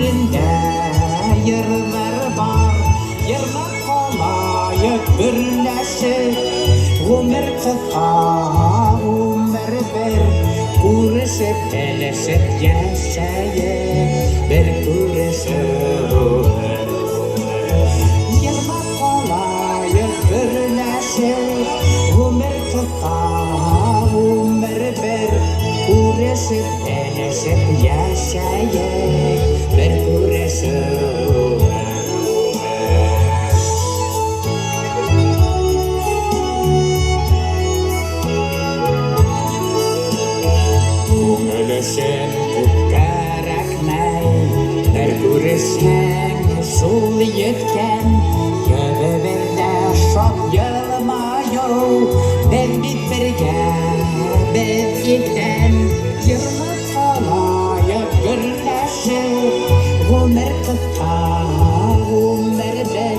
Күңелендә йырлар бар. Йырлап калаек берләшеп. Гомер кыска, гомер бер. Күрешеп, белешеп яшәек. Бер күрешеп, бер гомер. Йырлап калаек берләшеп. Гомер кыска, гомер бер. Күрешеп, белешеп яшәек. Бер күрешеп, бер гомер. Күңел өчен күп кәрәкмәй, бер күрешсәң, шул йөткән. Йөзебездә шат елмаю, без бит бергә, без исән. Йырлап калаек берләшеп, гомер кыска, гомер бер.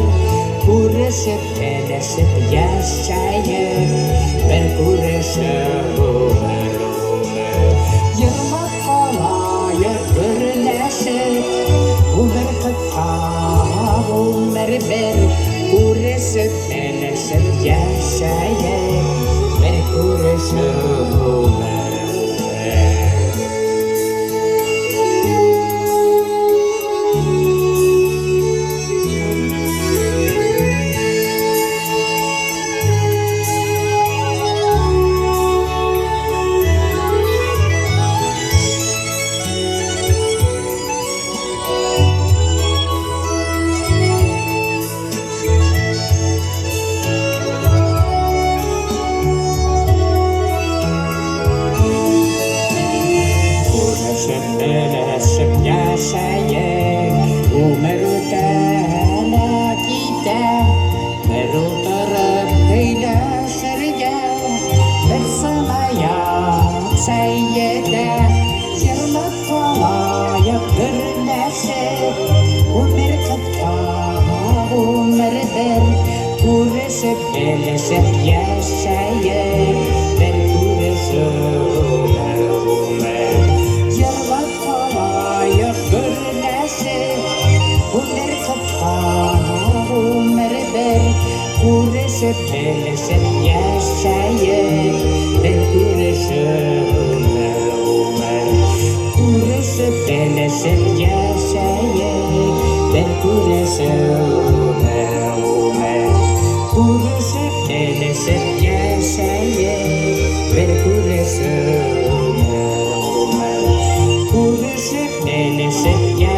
Күрешеп, белешеп яшәек, бер күрешеп, гомер, гомер. Йырлап калаек берләшеп, гомер кыска, гомер бер. Күрешеп, белешеп яшәек, бер күрешеп, гомер, гомер. Күрешеп, белешеп яшәек, гомер үтә лә китә. Бер утырып сөйләшергә, бер сымаяк чәй дә. Йырлап калаек берләшеп, гомер кыска, гомер бер. Күрешеп, белешеп яшәек, бер күрешеп, гомер, гомер. Йырлап калаек берләшеп, гомер кыска, гомер бер. Күрешеп, белешеп яшәек, бер күрешеп, гомер, гомер. Күрешеп, белешеп яшәек, бер күрешеп, гомер, гомер. Күрешеп, белешеп яшәек, бер күрешеп, гомер, гомер. Күрешеп, белешеп.